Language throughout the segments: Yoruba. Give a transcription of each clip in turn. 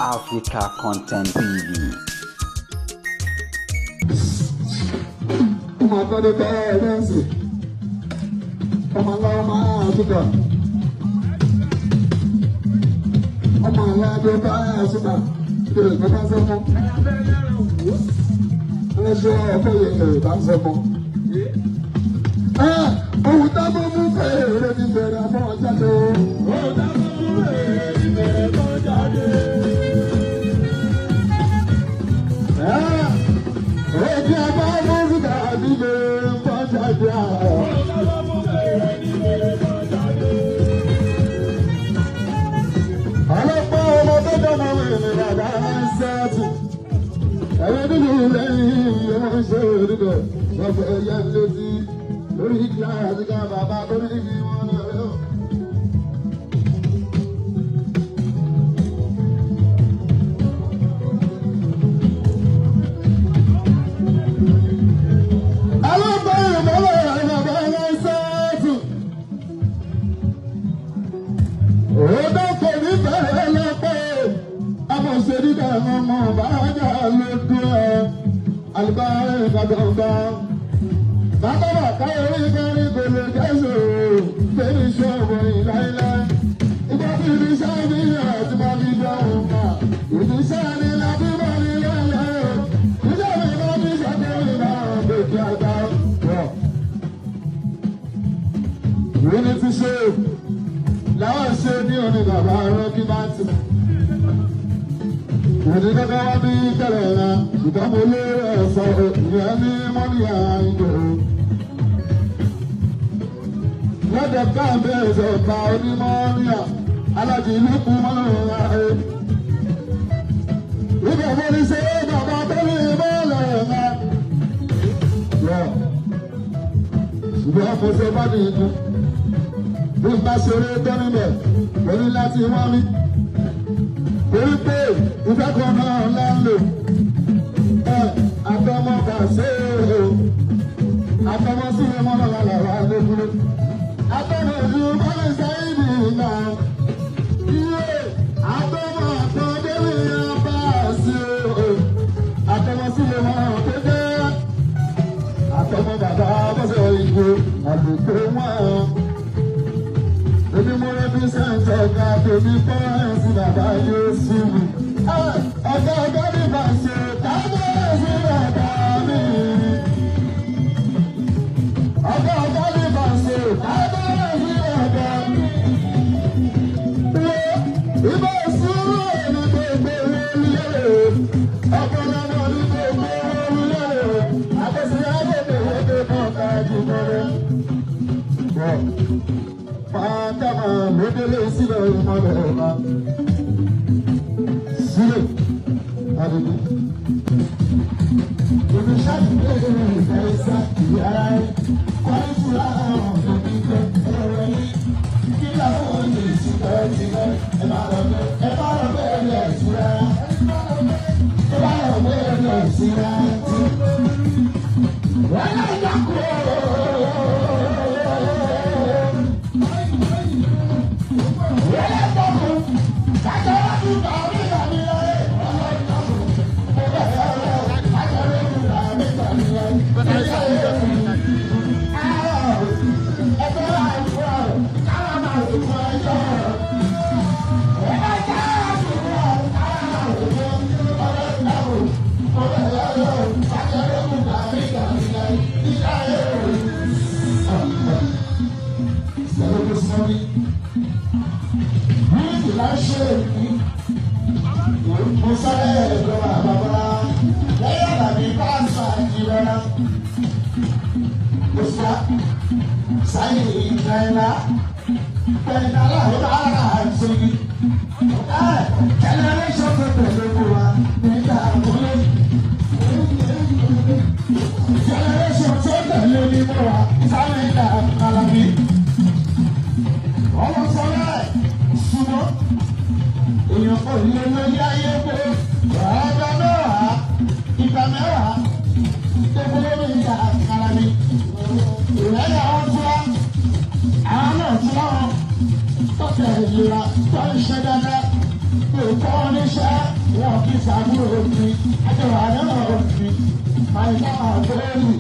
Africa Content TV. Ọmọ akọ́dé bẹ́ẹ̀ lẹ́sìn ọmọ aláwọ̀ máa túkọ̀ ọmọ aláàdé báyà súnmọ́ ìrè bàbá sọ́mọ́ ẹlẹ́sẹ̀ ẹ̀fọ́ yẹ bá ń sọ́mọ́. Ohun tá mo mú fèrè ní bẹ̀rẹ̀ àmọ́ jáde. Ohun tá mo mú fèrè ní bẹ̀rẹ̀ àmọ́ jáde. Ojú ọba mọ́síkà ní bẹ̀rẹ̀ àmọ́ jáde. Ohun tá mo mú fèrè ní bẹ̀rẹ̀ àmọ́ jáde. Ọlọ́pàá ọmọ tó dáná wẹ̀rẹ̀ bàbá ń sẹ́ẹ̀tì. Ẹ̀rọ nínú lẹ́yìn ọmọ ṣe òdìdọ̀ lọ́fẹ̀ẹ́ ẹ̀yẹ létí lórí kíláàsì ká bàbá tó ní kí wọ́n lọ. Ọlọ́pàá ìmọ̀lẹ̀ bàbá ń sẹ́ẹ̀tì. Òdò kò ní bẹ̀rẹ̀ lọ́pẹ́ amọ̀ṣẹ́dídà ọmọ bàájà lójú ẹ̀ alùbáyé kàdọ̀gbà. Bàbá káyọ̀rí kárí kò lè jẹ́sọ̀ fẹ́mi ṣọ́ọ̀bù ìláìláì. Ìgbà tí ibi iṣẹ́ mi yàn àti máa fi dáhùn mà. Ìdí iṣẹ́ ni láti bá mi lọ́lẹ̀. Iṣẹ́ mi máa fi ṣàkóso náà gòkè àgbà. Ìwé ni ti ṣe làwọn ṣe ní òní bàbá rọ́kí bá ti. Òní kankan wá bí tẹ̀lé náà, ṣùgbọ́n mo lé ẹ̀sọ́ ìyẹn ní mọ́níyà ìjọ. Lọ́dọ̀ káàbẹ̀ ẹ̀sọ̀ ọ̀pá onímọ́níyà, alájì ìlú kú mọ́nà ẹ̀. Ibẹ̀ mo ní ṣe bàbá tó ní bọ́ọ̀lù ẹ̀. Ṣùgbọ́n mo ṣe bá ní ikú. Bí n bá ṣeré tó níbẹ̀, mo ní láti wá mi. Torí pé ìfẹ́ kan náà là ń lò. Àtọmọ kà ṣe é o. Àtọmọ sí ọmọ náà làwọn àlékúrò. Àtọmọ ìlú bọ́lá ìsáyìnbì náà. Iye àtọmọ àtọmọdébí yẹn bá a sí o. Àtọmọ sí ọmọ tó jẹ́. Àtọmọ bàbá bọ́sẹ̀ ìgò àlùkò wọn. Èmi mo rẹ́písẹ́ǹtì ọ̀gá tèmi kọ́ ẹ̀sìn bàbá yóò sí mi. Ọ̀gá ọ̀gá mi bá ṣe tábọ̀ ẹ̀sìn bàbá mi. Ọ̀gá ọ̀gá mi bá ṣe tábọ̀ ẹ̀sìn bàbá mi. Ìbá ìṣúró ní gbogbo olùyẹ̀wò. Ọ̀pọ̀lọpọ̀ ní gbogbo olùyẹ̀wò. Àkọsílẹ̀ àgbègbè wọ́n kọ́ ká jù kọ́rẹ́. Fàtàmà lódélé sílẹ̀ ìmọ̀lẹ̀ ọ̀la. Sílẹ̀ àdìgún. Èmi ṣàdúgbò ìfẹ́ sá ìyára ẹ̀. Kọ́lé fúra ọ̀hún ní pẹ́ ẹ̀rọ yìí. Kí làwọn olè ṣùgbọ́n ẹ ti lọ? Ẹ má lọ bẹ́ ẹ má lọ bẹ́ ẹ lẹ̀ ìtura. Ẹ má lọ bẹ́ ẹ lẹ̀ ìtura. Wọ́n lè dàkú. Ìlera tó ń ṣe dáadáa, kò kọ́ oníṣẹ́. Wọn kì í ṣàbúrò mi, àjọyọ̀ àdáwọ̀ mi, màìlá àgbẹ̀rù.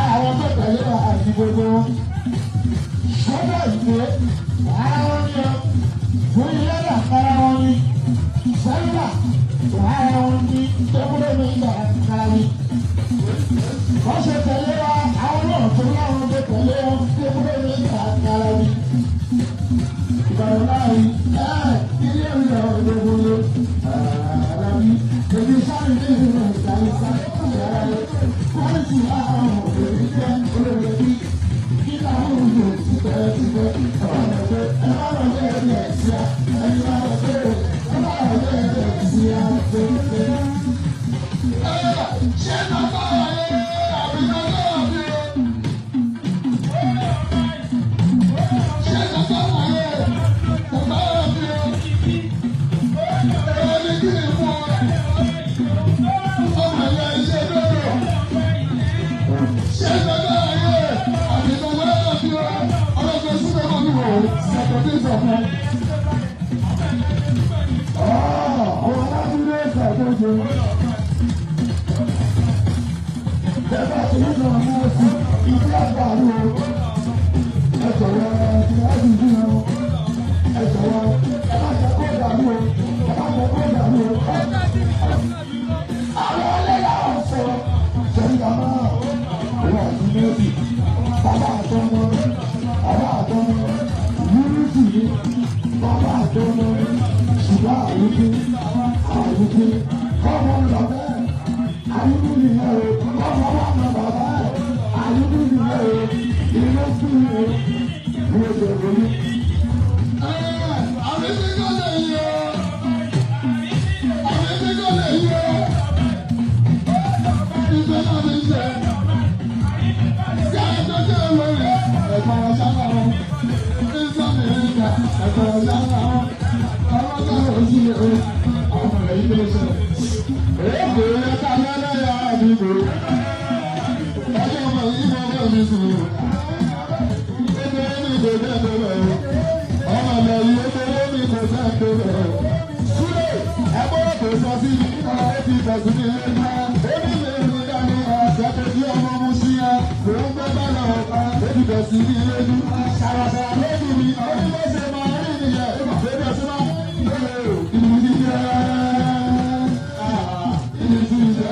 Àwọn tó tẹ̀lé wa àti gbogbo wọn. Sọ́dọ̀ ìgbé, ara wọn ni ọ. Fún ilé náà, ara wọn ni. Sẹ́yìnlá, ara wọn ni. Tẹ́kúrẹ́ mi gbà kára mi. Wọ́n ṣe tẹ̀lé wa, àwọn náà tó láwọn tó tẹ̀lé wọn. Tẹ́kúrẹ́ mi gbà kára mi. Ìbàdàn láàrin, ilé ìlú ọ̀dọ́gbọ̀n ló. Ààrẹ mi, èmi sáré ní ìlú ìsàlẹ̀ sáré. Kọ́lẹ́sì àwọn òbí jẹ́ olórí ẹbí. Kíkà àwọn òbí ti bẹ̀rẹ̀ ti bẹ̀rẹ̀. Ẹ má lọ lé ẹ̀jẹ̀ sí a. Ẹ má lọ lé ẹ má lọ lé ẹ̀jẹ̀ sí a. Ṣé bàbá rẹ̀ àbí bàbá mi? Ṣé bàbá rẹ̀ bàbá mi? Ẹ̀rọ ní kí n mú ọ. Ọmọ ìyá iṣẹ́ lọ́rọ̀. Ṣé bàbá rẹ̀ àbí bàbá mi? Ọlọ́gbọ́n sílẹ̀ mọ́ mi wò ó. Ṣàtọ̀dé ìsọ̀kan. Ọ̀ọ́ Ọlátúndé ṣàkóso. Bẹ́ẹ̀ tí ń lọ mú oṣù ìdí àgbàdo. Ẹ jọ̀wọ́ ẹ ti bí wọn. Ẹ jọ̀wọ́ ẹ má jẹ́ kó dàrú o. Ẹ má jẹ́ kó dàrú o. Àwọn ọlẹ́yà ọ̀sọ̀ ṣẹ̀rí àmọ́ òun àti méjì. Bàbá àtọmọ, bàbá àtọmọ, yúnísì ni bàbá àtọmọ, ṣùgbọ́n àwùjọ, àwùjọ, kọ́mọ lọ bẹ́ẹ̀. Àyùkú nìyẹn o, kọ́mọ wà lọ bàbá ẹ̀. Àyùkú nìyẹn o, ìlú sùn o, ìlú sùn o. Àmì tí kò lè yọ. Àmì tí kò lè yọ. Ìgbẹ́ náà mi jẹ. Ṣé àjọjọ́ olórí ẹ̀kọ́ ọ̀ṣánà wọn? Ìsọ̀ mi rí ìgbà ẹ̀kọ́ ọ̀ṣánà wọn. Ọlọ́dọ̀ òsì o, ọmọ rẹ̀ yìí ló ṣe. Èkó ẹ̀ka lẹ́lẹ́yà àdìgbò. Ọjọ́ ọmọ yìí mọ̀ bẹ́ẹ̀ mi sùn. Ètò mi kò bẹ́ẹ̀ bẹ́ẹ̀ o. Ọmọ mi yìí ètò mi kò bẹ́ẹ̀ bẹ́ẹ̀ o. Súlẹ̀ ẹgbẹ́ kò sọ sí mi, ó ti fẹ̀sùn mi lẹ́nu. Ó ní mi rí dání, ṣẹ́kẹ̀ tí ọmọ mu sí ẹ. Mò ń gbé bá lọ, ó ti fẹ̀sùn mi lẹ́nu. Ṣàràṣàrà lójú mi, ó ní bó ṣe máa rí nìyẹn. Bébí ọtí máa ń lò ìlú ti jẹ́. Ìlú ti jẹ́.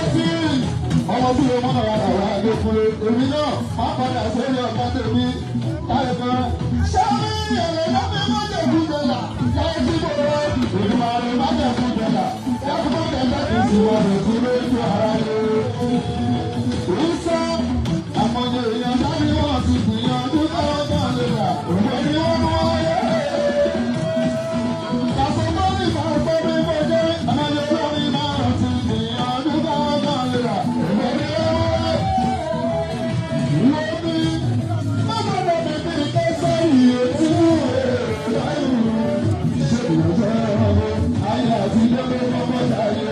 Thank you. Ọmọ tí mo mọ̀ wà lára lókun èmi náà má padà sórí ọ̀gá tèmi láì kan. Ṣé ẹ̀rọ lábẹ́ má jẹ̀kú dọ̀là láì sí bọ̀rọ̀ ìdùnnú má jẹ̀kú dọ̀là láti má jẹ̀ sí wọn rẹ̀ sí lójú ara rẹ̀. Ìsọ àmọ̀yé èèyàn sáré wọ́n ti gbìyànjú káwọn kan lè rà òun ni wọ́n mú wáyé. Àsọ̀tọ́nì máa gbọ́ bí mo jẹ́ àmọ̀yé olómi máa ti gbìyànjú káwọn kan lè rà òun ni wọ́n mú wáyé. Lómi mọ́tò bèbè kẹsẹ̀ yìí tí ṣe ìrọ̀jẹ́ ọmọ ayé àti lórí ọmọ láyé.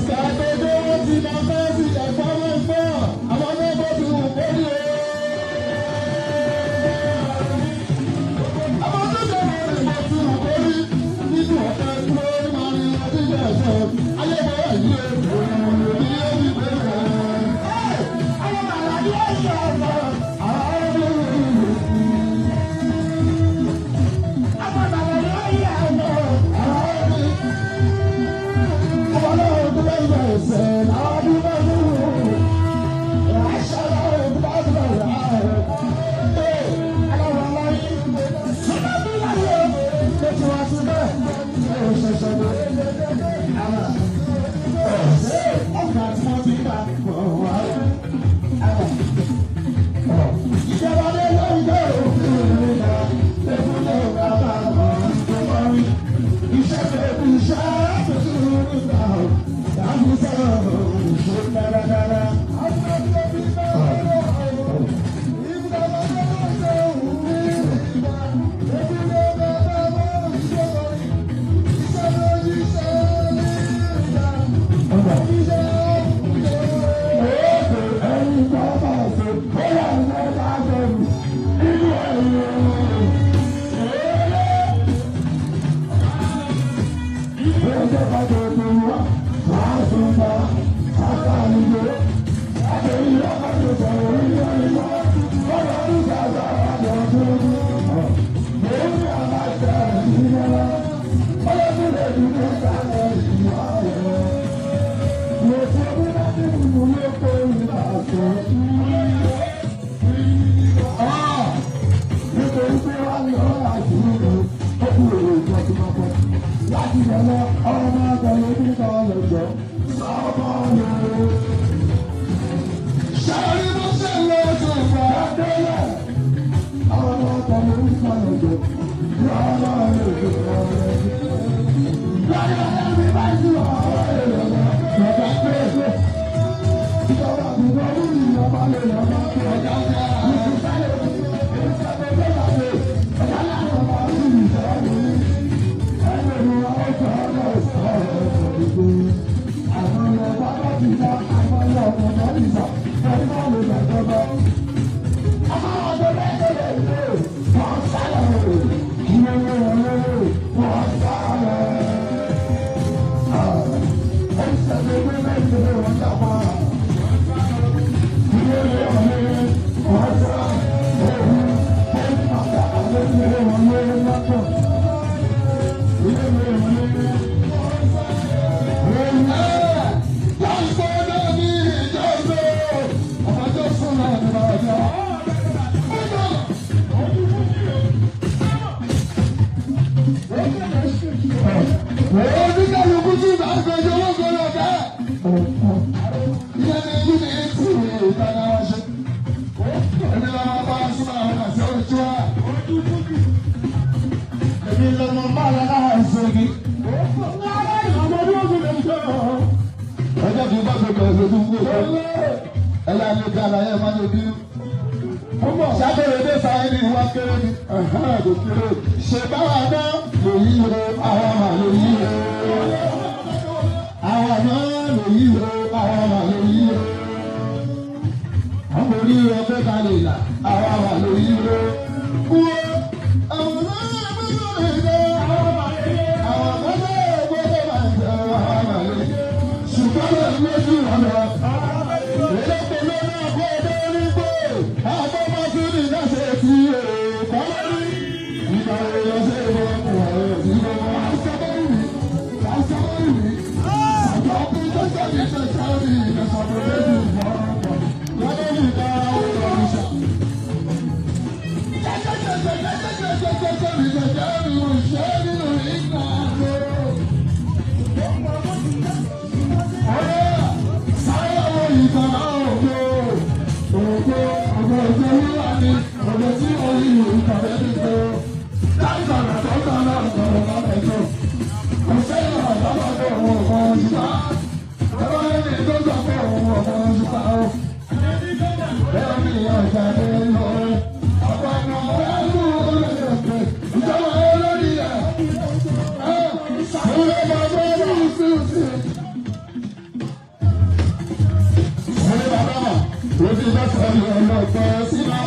Sàgbéjọ́ wọn ti máa fẹ́ sí ẹ̀fọ́ wọn gbọ́ àwọn náà bó ti wù kó rí o. Àwọn tó jẹ́ wọn rìn bó ti wù kó rí nínú ọ̀fẹ́ tó máa rin ọdún yẹn sọ. Ayé bọ̀ yìí o, òun ló ní ẹbí bẹ̀rẹ̀. Àwọn àlàyé ẹ̀ṣọ́ ọ̀gá àwọn ọdún Ìjọba dé lórí lórí òfin ìrìnà lẹ́kúnlẹ̀ bàbá àwọn iṣẹ́ bẹ̀rù iṣẹ́ tuntun nígbà dáhùn sọ̀rọ̀ òṣù dáradára. Ọ̀dọ̀ tí mo rí ìkàwé ní tó. Láìsọ̀rọ̀ tó tán náà sọ̀rọ̀ lọ́dẹ̀ tó. Kò sẹ́yìn ọ̀dọ́ pé òun ọmọ òṣùpá. Bàbá ẹni tó sọ pé òun ọmọ òṣùpá o. Bẹ́ẹ̀ ni ọjà ní lọ. Ọ̀pọ̀ ọ̀nà ẹ̀rú olóyè ìjọba olórí ẹ̀. Ìwé bàbá ẹ̀rú sí sí. Ìwé bàbá mà lójú lọ́sọ̀rọ̀ ọlọ́gbọ́n síná.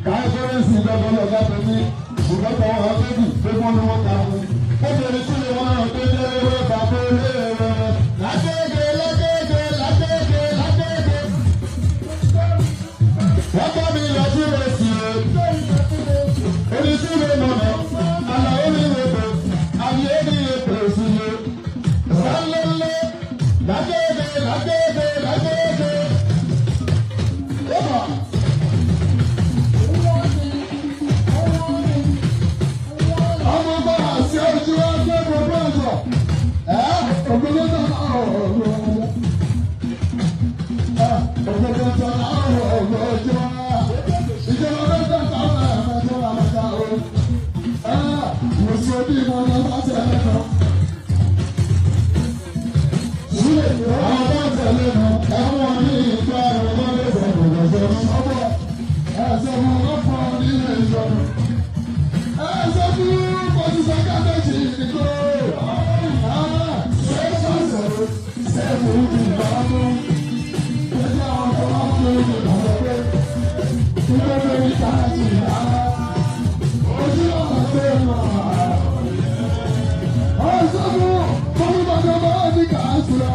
Káyọ̀kọ́rẹ́sì ìjọba ọlọ́gá tẹ̀mí. Ṣùgbọ́n tọwọ́ ọdẹ́bì tó mọ́ ní wọ́n ta fún. Ó bẹ̀rẹ̀ sí ni wọ́n rán tó jẹ́ ewé bàbá olóore. Lágége lágége lágége lágége. Wọ́n bá mi lọ sí rẹ̀sì o. Oníṣúlẹ̀ mọ̀nà, àlàó mi wò pé, àyè mi èpè sí i. Sálẹ́lẹ́ lágége lágége lágége. Ó bọ̀. Ọmọ bá àṣẹ ojú wa gbé gbogbo ọ̀sọ̀. Ẹ́ ògbólógbò ògbólógbò ògbólógbò ìjọba bẹ́ẹ̀ tó àwọn ẹ̀mẹ́jọ àmọ́ta o. Ẹ́ mo ṣe bí mo lọ bá tẹ̀lé lọ. Sílẹ̀ àwọn bá tẹ̀lé lọ. Ẹ̀wọ̀n ní ìgbà ẹ̀rọ lè sọ̀rọ̀ lọ́sọ̀rọ̀ ọ̀bọ̀. Ẹ̀sẹ̀ mú ọ̀pọ̀ nílé ìjọba. Ẹ̀sẹ̀ mú pọ̀jùsọ̀ kábẹ́jì nìkó. Ṣé ìbámu? Ẹjẹ́ àwọn ọmọ ọmọ ìgbà pé ìgbẹ́ mi ta jìnnà. Ojú ọ̀nà tó mọ̀. Ẹ̀sẹ̀ mú pọ̀jùsọ̀ bá ní kàásùlẹ̀.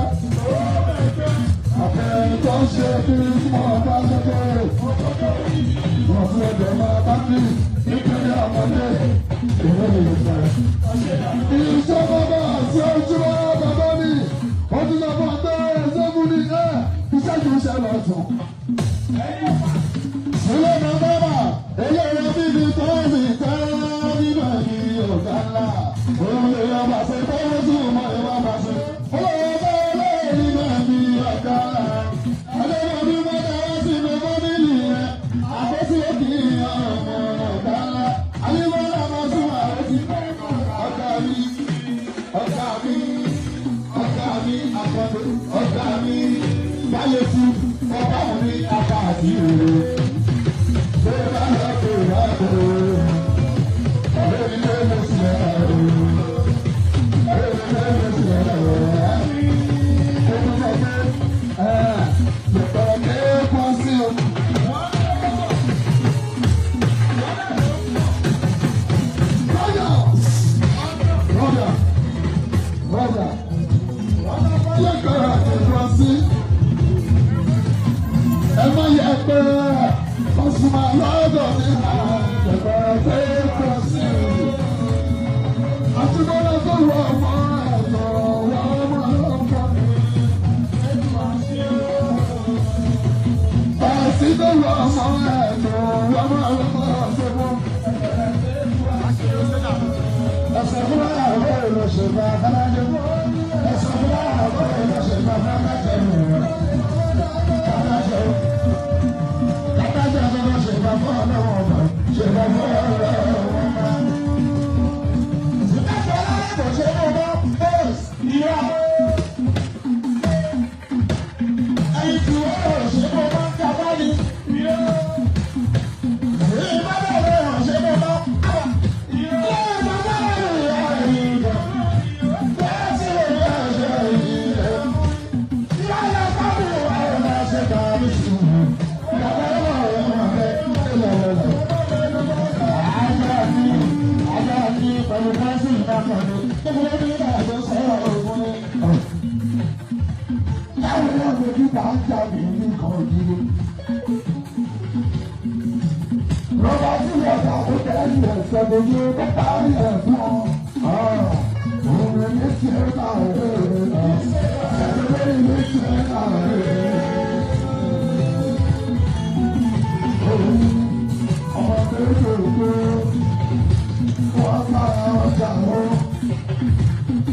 Àpẹẹrẹ tó ń ṣe bí fún ọba ṣẹ́kẹ̀rẹ̀. Wọ́n fún ẹgbẹ́ máa bá mi nítorí ọmọdé. Ìwé mi lè sọ̀rọ̀. Ìjọba bá àti ojú wa bàbá mi. Ó ti sọ fún ọtọ́ ẹ̀ṣẹ́ fún mi ẹ̀ iṣẹ́ kìí ṣe lọ sùn. Ilé bàbá bà, eléyìí bíbí tó sì tẹ́ nínú ẹ̀mí ọ̀gá ńlá. Òun lè yọ bàṣẹ tó sùn mọ́ ìwà bàṣẹ. Olówó bá olóyè nínú ẹ̀mí ọ̀gá ńlá. Adébọ̀bí mọ́tà wá sínú fámìlì rẹ̀. Àkóso kì í ọmọ ọ̀gá ńlá. Alíbọ́lá máa sún àròsí. Ọ̀gá mi, ọ̀gá mi, ọ̀gá mi, àkọ́dé, ọ̀gá mi. Báyé tú, ọba mi, apá àti èrè. Ṣé bá lọ pé wá pé? Ọ̀rẹ́ mi ló mú sí ẹ̀rọ. Ọ̀rẹ́ mi ló mú sí ẹ̀rọ. Ó tún sọ pé ẹ̀ lọ́pọ̀ lẹ́kọ̀ọ́ sí o. Rọ́dà! Rọ́dà! Rọ́dà! Yẹ kọ́ra ẹ̀kọ́ sí. Ẹ má yẹ pé Pasuma lọ́dọ̀ ní ẹ̀kọ́ ẹ̀kọ́ sí. Àtúbọ̀lá tó wọ ọmọ ẹ̀kọ́ wọ ọmọ ọkọ. Bàṣí tó wọ ọmọ ẹ̀kọ́ wọ ọmọ ọkọ. Ẹ̀sẹ̀ fúnra àwọn èrò ṣègbà kálájẹ́. Ẹ̀sẹ̀ fúnra àwọn èrò ṣègbà kálájẹ́. Kálájẹ́. Kálájẹ́ àbẹ̀wò ṣègbà fún ọlọ́wọ́ ọba. Ṣègbà fún ọlọ́wọ́ ọba. Ìdájọ́ aláàbò ṣe é mọ́ bọ́ọ̀sì ìyá. Ẹyin tí wọ́n lọ ṣe mọ́ bá ń kábàlì. Ìbádọ́rẹ̀ ṣe mọ́ bá. Lọ́ba tí wọ́n ta ó tẹ́lẹ̀ ẹ̀sẹ̀ lójú tó parí ẹ̀ fún ọ. Òun ní tiẹ̀ náà rẹ̀ ẹ̀rọ ní tiẹ̀ náà rẹ̀. Ọmọ kéékèèké wọ́n bá ọjà wọn.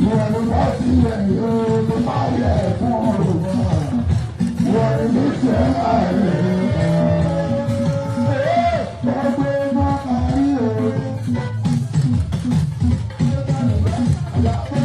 Ìwọ̀n ló bá tilẹ̀ yóò tó parí ẹ̀ fún ọ. Ìwọ̀n ní tiẹ̀ náà rẹ̀. Ìyàpọ̀.